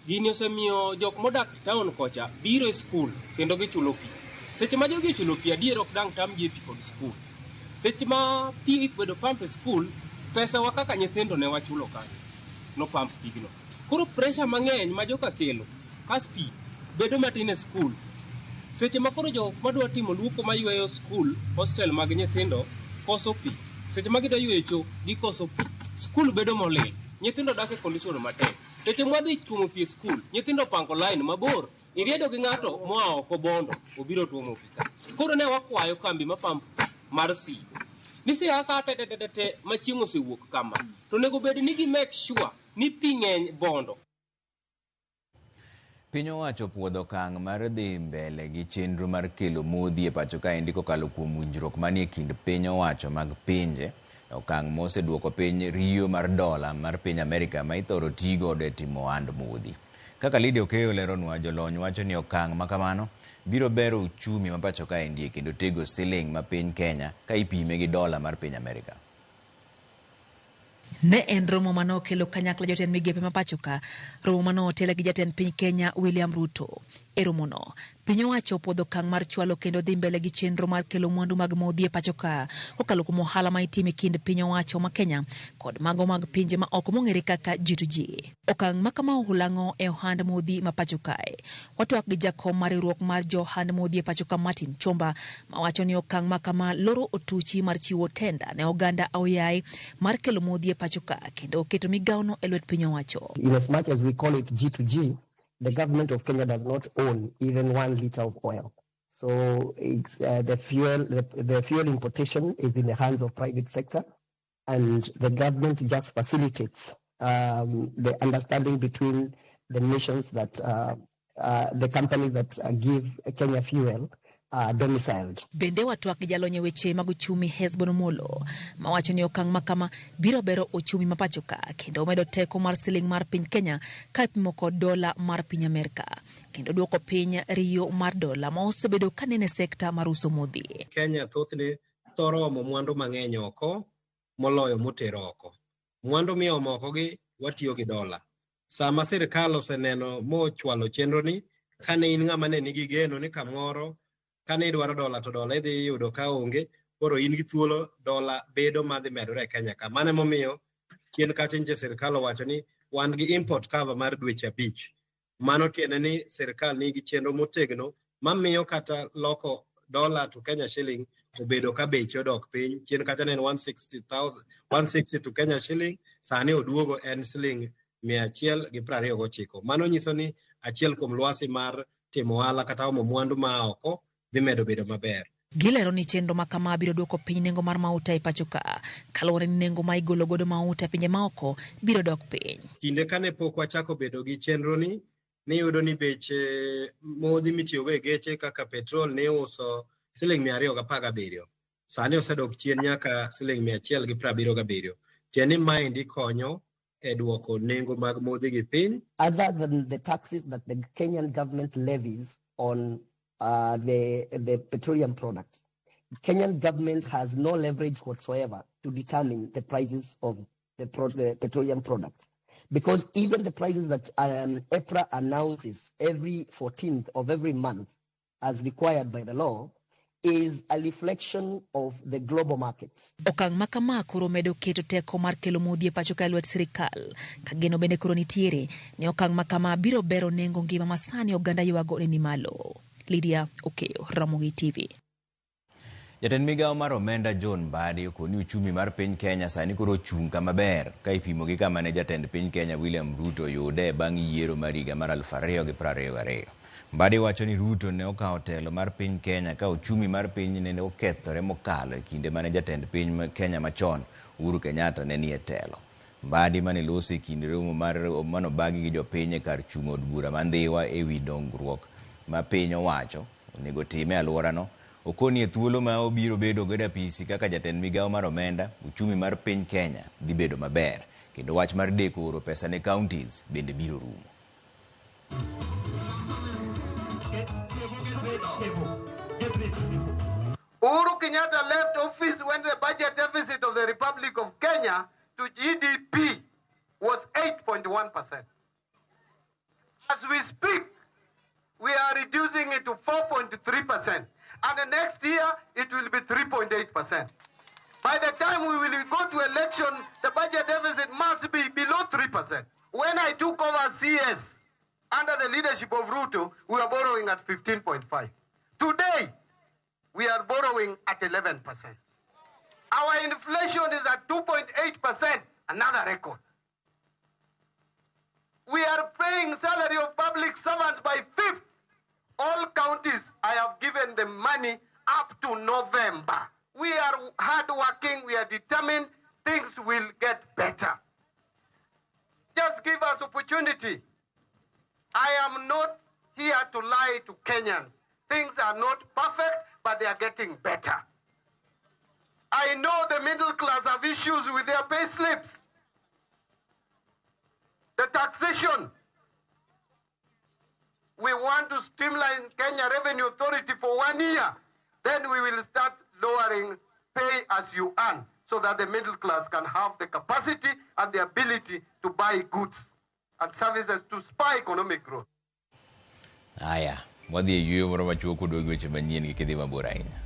[SPEAKER 3] Gini osemiyo jok modak town kocha biro e skul kendo gichulo pi. Seche ma jogi ochulo pi adier ok dang' tamgi e pi kod skul. Seche ma pi ibedo pump e skul, pesa wa kaka nyithindo ne wachulo kanyo. No pump pigno. Koro pressure mang'eny ma joka kelo kas pi bedo matin e skul. Seche ma koro jok madwa timo luoko mayweyo skul, hostel mag nyithindo koso pi. Seche ma gidwa yweyo cho, gikoso pi. Skul bedo molil. Nyithindo dak e condition matek. Seche mwadhi tuomo pi e skul, nyithindo opango line mabor. Iriedo gi ng'ato moa oko Bondo, obiro tuomo pi ka. Koro ne wakwayo kambi ma pump pi mar Sibo. Ni siasa te te te te ma chieng' osewuok kama, to onego bed ni gi make sure ni pi ng'eny Bondo.
[SPEAKER 1] Piny owacho opuodho okang' mar dhi mbele gi chenro mar kelo modhi e pacho kaendi kokalo kuom winjruok manie kind piny owacho mag pinje. Okang' moseduoko piny riyo mar dola mar piny Amerika ma ithoro ti godo e timo ohand modhi. Kaka Lydia Okeyo leronwa, jolony wacho ni okang' ma kamano biro bero uchumi ma pacho kaendi kendo tego siling' ma piny Kenya ka ipime gi dola mar piny Amerika.
[SPEAKER 6] Ne en romo mane okelo kanyakla jotend migepe ma pacho ka, romo mane otel gi jatend piny Kenya William Ruto. E romono, piny owacho opuodho okang' mar chwalo kendo dhi mbele gi chenro mar kelo mwandu mag modhi e pacho ka kokalo kuom ohala ma itimo e kind piny owacho ma Kenya kod mago mag pinje ma oko mong'ere kaka G2G. Okang' ma kama ohulang'o e ohand modhi ma pacho kae. Watwak gi jakom mar riwruok mar jo ohand modhi e pacho ka Martin Chomba mawacho ni okang' ma kama loro otuchi mar chiwo tenda ne oganda aoyaye mar kelo modhi e pacho ka kendo keto migawono e lwet piny owacho.
[SPEAKER 11] In as much as we call it G2G, the government of Kenya does not own even 1 liter of oil. So it's, the fuel importation is in the hands of private sector, and the government just facilitates the understanding between the nations that the companies that give Kenya fuel are domiciled.
[SPEAKER 6] Bende watwak gi jalony e weche mag uchumi Hesbon Omolo mawacho ni okang' ma kama biro bero uchumi ma pacho ka kendo medo teko mar siling mar piny Kenya ka ipimo kod dola mar piny Amerka kendo duoko piny riyo mar dola ma osebedo ka nene sekta mar uso modhi.
[SPEAKER 12] Kenya thothne thoro omo mwandu mang'eny oko moloyo motero oko. Mwandu miomo oko gi watiyo gi dola. Sama sirkal oseneno mochwalo chenro ni, kane in ng'ama ne nigi geno ni kamoro kane idwaro dola to dola idhi yudo ka onge, koro in gi thuolo dola bedo madhi medore e Kenya ka. Mano emomiyo chien kacha nyicha sirkal owacho ni wan gi import cover mar dweche 5. Mano tiende ni sirkal nigi chenro motegno mamiyo kata loko dola to Kenya shilling obedo ka beche odok piny. Chien kacha ne en 160 to Kenya shilling, sani oduogo en siling 129. Mano nyiso ni achiel kuom lwasi mar timo ohala kata omo mwandu ma oko dhi medo bedo maber.
[SPEAKER 6] Gilero ni chenro ma kama biro duoko piny nengo mar mauta e pacho ka, kaluwore ni nengo ma igolo godo mauta e pinje maoko biro dok piny.
[SPEAKER 12] Kinde kane pok wachako bedo gi chenro ni, niyudo ni beche modhi mitiyogo e geche kaka petrol ne iuso siling 217. Sani osedok chien nyaka siling 177. Tiende ni maendi konyo e duoko nengo mag modhi gi piny.
[SPEAKER 11] Other than the taxes that the Kenyan government levies on the petroleum product, Kenyan government has no leverage whatsoever to determine the prices of the petroleum products. Because even the prices that EPRA announces every 14th of every month, as required by the law, is a reflection of the global markets.
[SPEAKER 6] Okang' ma kama koro medo keto teko mar kelo modhi e pacho ka e lwet sirikal. Ka geno bende koro nitiere ni okang' ma kama biro bero nengo ngima ma sani oganda ywago ni malo. Lydia Okeyo, Ramogi TV.
[SPEAKER 1] Jatend migawo mar omenda John Mbadi okoni uchumi mar piny Kenya sani koro ochung' kama ber ka ipimo gi kama ne jatend piny Kenya William Ruto oyude bang' yiero mar higa mar 2022. Mbadi wacho ni Ruto ne okawo telo mar piny Kenya ka uchumi mar piny ne okethore mokalo e kinde mane jatend piny Kenya machon Uhuru Kenyatta ne nie telo. Mbadi mane loso e kind romo mar manobagi gi jopiny e kar chung' od bura ma Ndhiwa e wi dongruok ma piny owacho onego time e alworano. Okoni e thuolo ma obiro bedo godo apisi kaka jatend migawo mar omenda, uchumi mar piny Kenya dhi bedo maber kendo wach mar deko oro pesa ne counties bende biro rumo.
[SPEAKER 13] Uhuru Kenyatta left office when the budget deficit of the Republic of Kenya to GDP was 8.1%. As we speak, we are reducing it to 4.3%. And the next year, it will be 3.8%. By the time we will go to election, the budget deficit must be below 3%. When I took over CS, under the leadership of Ruto, we were borrowing at 15.5. Today, we are borrowing at 11%. Our inflation is at 2.8%, another record. We are paying salary of public servants by fifth. All counties, I have given them money up to November. We are hardworking, we are determined, things will get better. Just give us opportunity. I am not here to lie to Kenyans. Things are not perfect, but they are getting better. I know the middle class have issues with their pay slips. The taxation. We want to streamline Kenya Revenue Authority for 1 year. Then we will start lowering pay as you earn so that the middle class can have the capacity and the ability to buy goods and services to spur economic growth.
[SPEAKER 1] Haya, wadhi e yueyo moro machuok kuduogo weche manyien kik idhi mabor ahinya.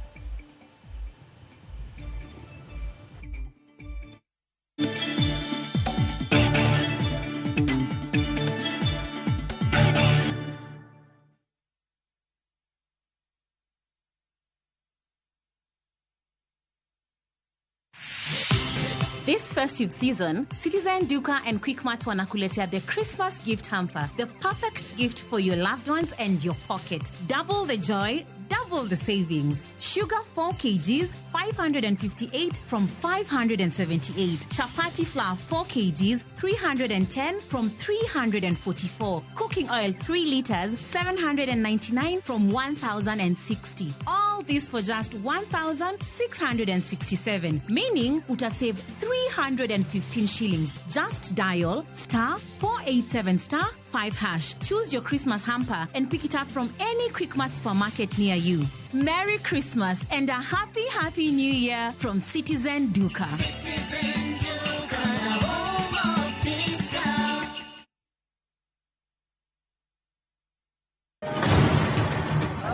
[SPEAKER 14] This festive season, Citizen Duka and Quickmart wanakuletea the Christmas gift hamper, the perfect gift for your loved ones and your pocket. Double the joy, double the savings. Sugar 4 kgs, 558 from 578. Chapati flour 4 kgs, 310 from 344. Cooking oil 3 liters, 799 from 1060. All this for just 1,667, meaning utasave 315 shillings. Just dial star 487 star 5 hash. Choose your Christmas hamper and pick it up from any Quickmart supermarket near you. Merry Christmas and a happy, happy New Year from Citizen Duka.
[SPEAKER 15] Citizen Duka, the home of discount.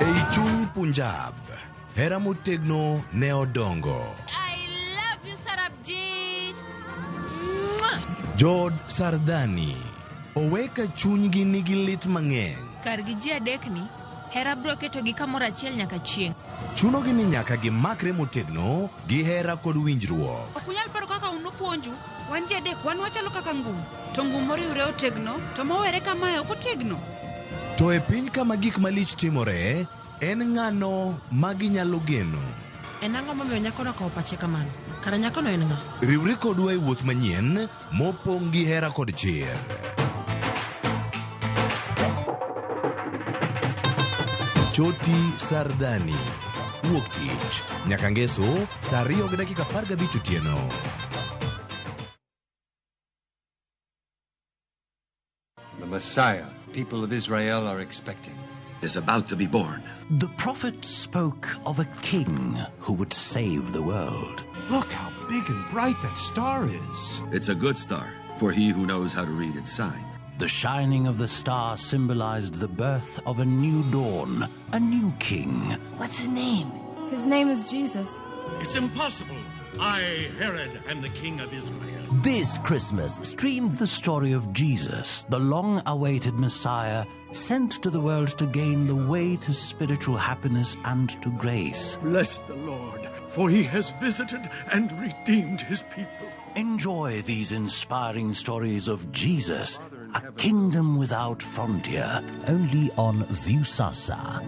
[SPEAKER 9] Ei chuny Punjab, hera motegno ne odongo.
[SPEAKER 16] I love you, Sarabjit. Mwah!
[SPEAKER 9] Jod Sardani oweka chunygi nigi lit mang'eny.
[SPEAKER 16] Kargi ji adekni, hera biro ketogi kamoro achiel nyaka chieng'.
[SPEAKER 9] Chunogi ni nyaka gimakre motegno gi hera kod winjruok.
[SPEAKER 6] Ok unyal paro kaka un upuonju. Wan ji adek, wan wachalo kaka ngum. To ngum moriwre otegno, to mowere kamae ok otegno.
[SPEAKER 9] To e piny kama gik malich timore, en ng'ano ma ginyalo geno?
[SPEAKER 30] En ang'o momiyo nyakono okawo pache kamano? Kara nyakono en ng'a?
[SPEAKER 9] Riwri kodwa e wuoth manyien mopong' gi hera kod chir. Choti Sardani. Wuok tich nyaka ngeso saa 2:15 otieno.
[SPEAKER 17] The Messiah people of Israel are expecting is about to be born.
[SPEAKER 18] The prophet spoke of a king who would save the world.
[SPEAKER 19] Look how big and bright that star is.
[SPEAKER 17] It's a good star for he who knows how to read its sign.
[SPEAKER 18] The shining of the star symbolized the birth of a new dawn, a new king.
[SPEAKER 7] What's his name?
[SPEAKER 8] His name is Jesus.
[SPEAKER 19] It's impossible. I, Herod, am the king of Israel.
[SPEAKER 18] This Christmas, stream the story of Jesus, the long-awaited Messiah, sent to the world to gain the way to spiritual happiness and to grace.
[SPEAKER 19] Bless the Lord, for he has visited and redeemed his people.
[SPEAKER 18] Enjoy these inspiring stories of Jesus, a kingdom without frontier, only on Viusasa.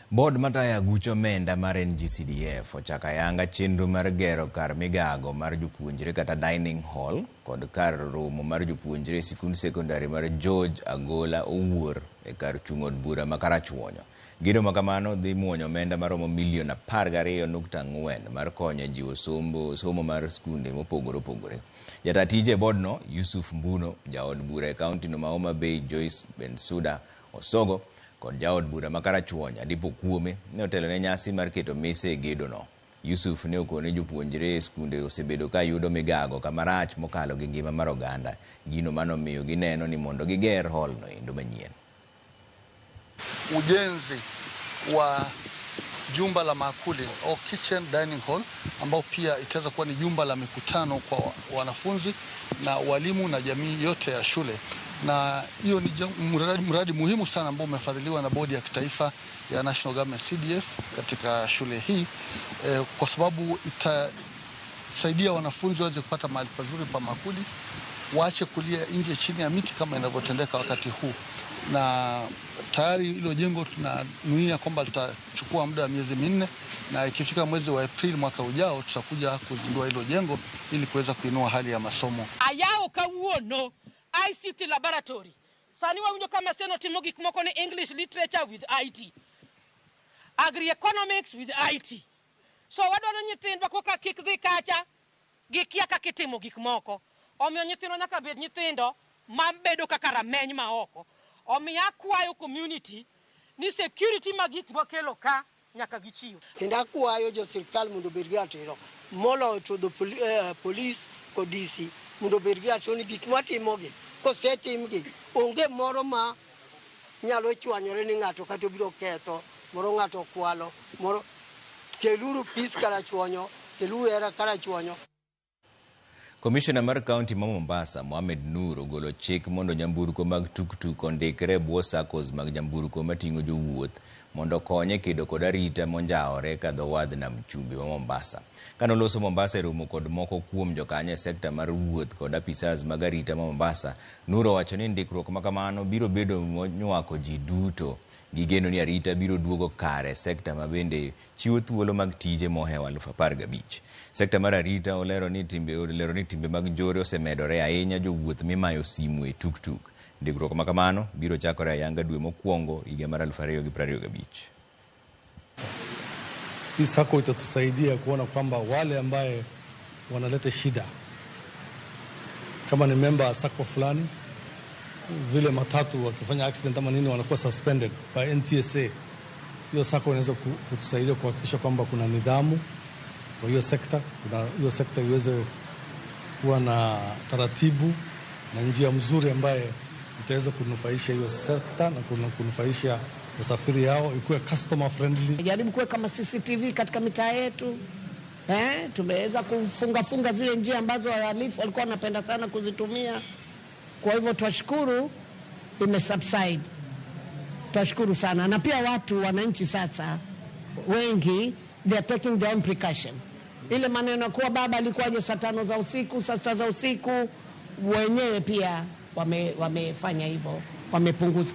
[SPEAKER 1] Board matayo aguch omenda mar NGCDF ochako ayanga chenro mar gero kar migago mar jopuonjre kata dining hall kod kar romo mar jopuonjre e sikund sekondari mar George Agola Owuor e kar chung' od bura ma Karachuonyo. Gedo ma kamano dhi muonyo omenda maromo milion 12.4 mar konyo e jiwo somo mar skunde mopogore opogore. Jata tije e bodno Yusuf Mbuno, jaod bura e kaunti no ma Homa Bay Joyce Bensuda Osogo kod jaod bura ma Karachuonyo Adipo Kuome ne otelo ne nyasi mar keto mise e gedo no. Yusuf ne okone jopuonjre e skunde osebedo ka yudo migago kama rach mokalo gi ngima mar oganda, gino manomiyo gineno ni mondo giger hall no endo manyien.
[SPEAKER 20] Ujenzi
[SPEAKER 4] wa jumba la maakuli au kitchen dining hall, ambao pia itaweza kuwa ni jumba la mikutano kwa wanafunzi na walimu na jamii yote ya shule. Na hiyo ni mradi muhimu sana ambao umefadhiliwa na bodi ya kitaifa ya National Government CDF katika shule hii, kwa sababu itasaidia wanafunzi waweze kupata mahali pazuri pa maakuli, waache kulia nje chini ya miti kama inavyotendeka wakati huu. Na tayari hilo jengo tunanuia kwamba litachukua muda wa miezi 4, na ikifika mwezi wa Aprili mwaka ujao tutakuja kuzindua hilo jengo ili kuweza kuinua hali ya masomo.
[SPEAKER 32] Ayawo kawuono ICT laboratory. Sani wawinjo ka Maseno timo gik moko ni English literature with IT, agri-economics with IT. So wadwaro nyithindwa koka kik dhi kacha gikia kaka itimo gik moko. Omiyo nyithindwa nyaka bed nyithindo mabedo kaka rameny ma oko. Omiyo akwayo community ni security mag gik mwakelo ka nyaka gichiw.
[SPEAKER 5] Kendo akwayo jo sirkal mondo obed gi ratiro moloyo to the police kod DC mondo obed gi ratiro ni gik mwatimogi kosetimgi onge moro ma nyalo chwanyore ni ng'ato kata obiro ketho, moro ng'ato okwalo, moro keluru peace karachuonyo, keluru hera karachuonyo.
[SPEAKER 1] Komishona mar kaunti ma Mombasa, Mohamed Nur, ogolo chik mondo nyamburko mag tuktuk ondikre e bwo SACCOs mag nyamburko mating'o jowuoth mondo okony e kedo kod arita monjawore ka dho wadh nam chumbi ma Mombasa. Kanoloso Mombasa e romo kod moko kuom jokanyo e sekta mar wuoth kod apisas mag arita ma Mombasa, Nur owacho ni ndikruok ma kamano biro bedo monywako ji duto. Gigeno ni arita biro duogo kare sekta ma bende chiwo thuolo mag tije mohewo 15,000. Sekta mar arita olero ni timbe mag njore osemedore ahinya jowuoth mimayo simu e tuktuk. Ndikruok ma kamano biro chakore ayanga dwe mokwongo higa mar 2025.
[SPEAKER 10] Hii SACCO itatusaidia kuona kwamba wale ambaye wanaleta shida kama ni member wa SACCO fulani, vile matatu wakifanya accident ama nini wanakuwa suspended by NTSA. Hiyo SACCO inaweza kutusaidia kuhakikisha kwamba kuna nidhamu kwa hiyo sekta, kuna hiyo sekta iweze kuwa na taratibu na njia mzuri ambaye itaweza kunufaisha hiyo sekta na kunufaisha wasafiri yao, ikuwe customer friendly.
[SPEAKER 20] Jaribu kuweka kama CCTV katika mitaa yetu. Tumeweza kufunga zile njia ambazo wahalifu walikuwa wanapenda sana kuzitumia. Kwa hivyo twashukuru imesubside. Twashukuru sana. Na pia watu wananchi sasa wengi they are taking their own precaution. Ile maneno kuwa baba alikuwaje saa 5 za usiku, saa 6 za usiku, wenyewe pia wamefanya hivyo, wamepunguza.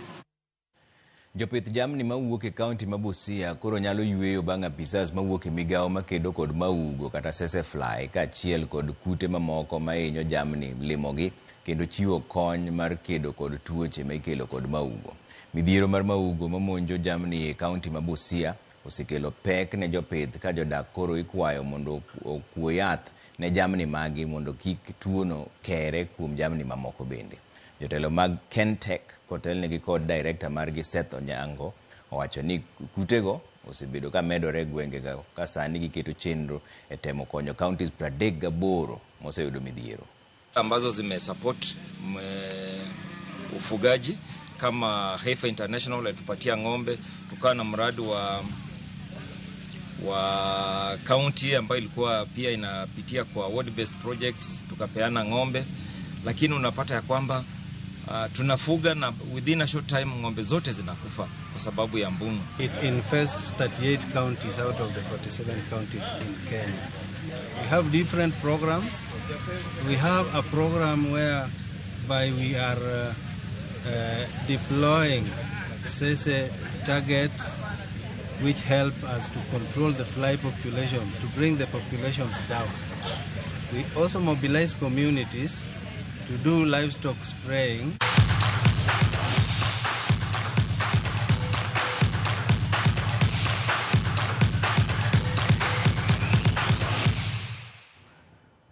[SPEAKER 1] Jopith jamni mawuok e kaunti ma Busia koro nyalo yweyo bang' apisas mawuok e migawo makedo kod maugo kata sese fly kaachiel kod kute mamoko mahinyo jamni limogi kendo chiwo kony mar kedo kod tuoche ma ikelo kod maugo. Midhiero mar maugo mamonjo jamni e kaunti ma Busia osekelo pek ne jopith ka jodak koro ikwayo mondo okuo yath ne jamni magi mondo kik tuono kere kuom jamni mamoko bende. Jotelo mag Kentech kotelnegi kod director margi Seth Onyango owacho ni kutego osebedo ka medore e gwenge ka sani giketo chenro e temo konyo counties 38 moseyudo midhiero
[SPEAKER 21] ambazo zimesupport ufugaji kama Heifer International alitupatia ng'ombe, tukawa na mradi wa county ambayo ilikuwa pia inapitia kwa ward based projects, tukapeana ng'ombe. Lakini unapata ya kwamba tunafuga na within a short time ng'ombe zote zinakufa kwa sababu ya mbunu.
[SPEAKER 22] It infests 38 counties out of the 47 counties in Kenya. We have different programs. We have a program whereby we are deploying SESE targets which help us to control the fly populations, to bring the populations down. We also mobilize communities to do livestock spraying.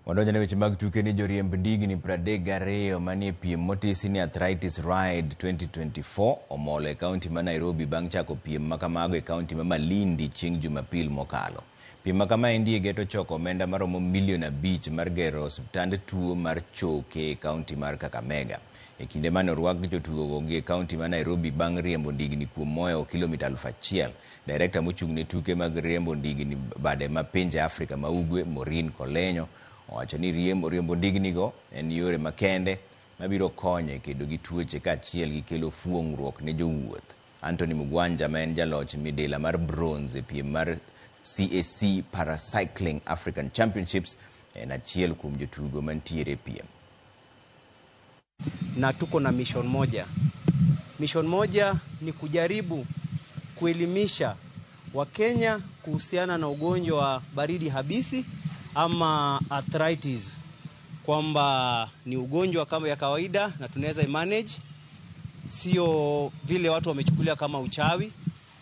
[SPEAKER 1] Wadonjo ne weche mag tuke ni joriemb ndigni 32 manie piem motisi ni Arthritis Ride 2024 omolo e kaunti ma Nairobi bang' chako piem makamago e kaunti ma Malindi chieng' Jumapil mokalo. Piem ma kamaendi e geto choko omenda maromo milion 5 mar gero osiptand tuo mar choke e kaunti mar Kakamega. E kinde mane orwak jotugogo gi e kaunti ma Nairobi bang' riembo ndigni kuom mohewo kilomita 1000, Direkta mochung' ne tuke mag riembo ndigni bade ma pinje Afrika ma Ugwe, Maureen Kolenyo, owacho ni riembo ndignigo en yore makende mabiro konyo e kedo gi tuoche kaachiel gi kelo fuong'ruok ne jowuoth. Anthony Mugwanja ma en jaloch midila mar bronze e piem mar CAC Paracycling African Championships en achiel kuom jotugo mantiere e piem.
[SPEAKER 2] Na tuko na mission moja. Mission moja ni kujaribu kuelimisha Wakenya kuhusiana na ugonjwa wa baridi habisi ama arthritis, kwamba ni ugonjwa kama ya kawaida na tunaweza manage, sio vile watu wamechukulia kama uchawi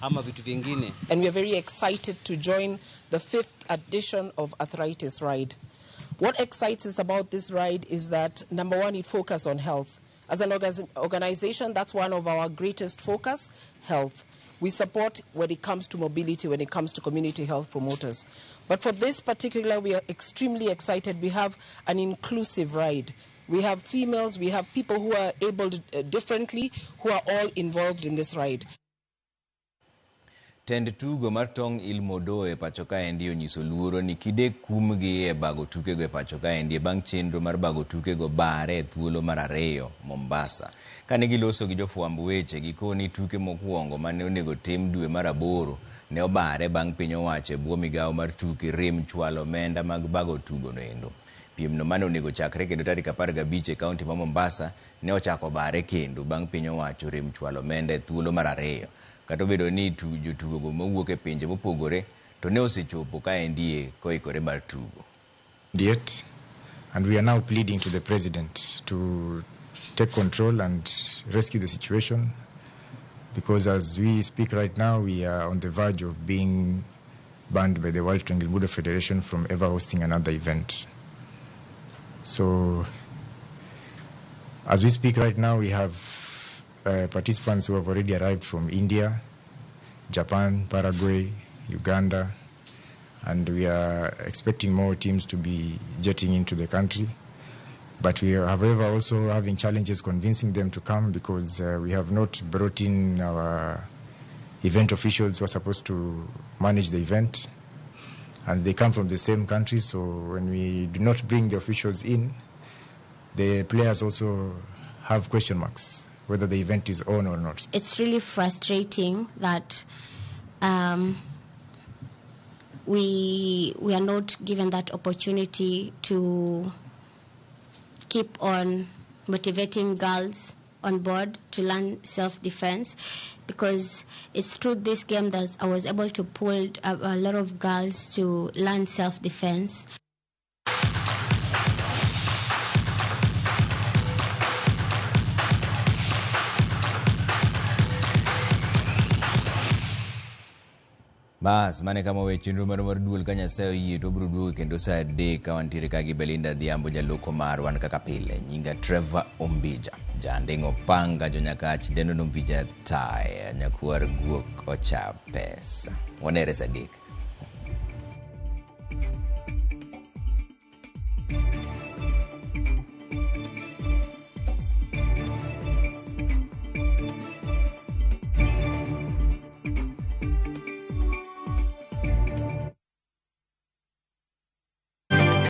[SPEAKER 2] ama vitu vingine.
[SPEAKER 30] And we are very excited to join the 5th edition of Arthritis Ride. What excites us about this ride is that, number one, it focuses on health. As an organization, that's one of our greatest focus, health. We support when it comes to mobility, when it comes to community health promoters. But for this particular, we are extremely excited. We have an inclusive ride. We have females, we have people who are able differently, who are all involved in this ride.
[SPEAKER 1] Tend tugo mar tong' Ilmodo e pacho kaendi onyiso luoro ni kide kumgi e bago tukego e pacho kaendi bang' chenro mar bago tukego bare e thuolo mar 2 Mombasa. Kane giloso gi jofwamb weche gikoni tuke mokwongo mane onego tim dwe mar 8 ne obare bang' piny owacho e bwo migawo mar tuke rem chwalo omenda mag bago tugo noendo. Piemno mane onego chakre kendo tarik 15 e kaunti ma Mombasa ne ochako bare kendo bang' piny owacho rem chwalo omenda e thuolo mar 2. Kata obedo ni jotugo mowuok e pinje mopogore to ne osechopo kaendie koikore mar tugo.
[SPEAKER 3] Yet, and we are now pleading to the president to take control and rescue the situation, because as we speak right now, we are on the verge of being banned by the World Triangle Budo Federation from ever hosting another event. So, as we speak right now, we have participants who have already arrived from India, Japan, Paraguay, Uganda, and we are expecting more teams to be jetting into the country. But we are, however, also having challenges convincing them to come, because we have not brought in our event officials who are supposed to manage the event, and they come from the same country, so when we do not bring the officials in, the players also have question marks whether the event is on or not.
[SPEAKER 7] It's really frustrating that we are not given that opportunity to keep on motivating girls on board to learn self-defense, because it's through this game that I was able to pull a lot of girls to learn self-defense.
[SPEAKER 1] Bas, mane kama weche chenro mar duol ka Nyasaye oyie to obiro duogo kendo saa 3 ka wantiere ka gi Belinda Adhiambo jaloko marwa an kaka pile. Nyinga Trevor Ombija, janding'o panga jonyakach dendo Ombija taya nyakwar guok ocha pesa. Wanere saa 3.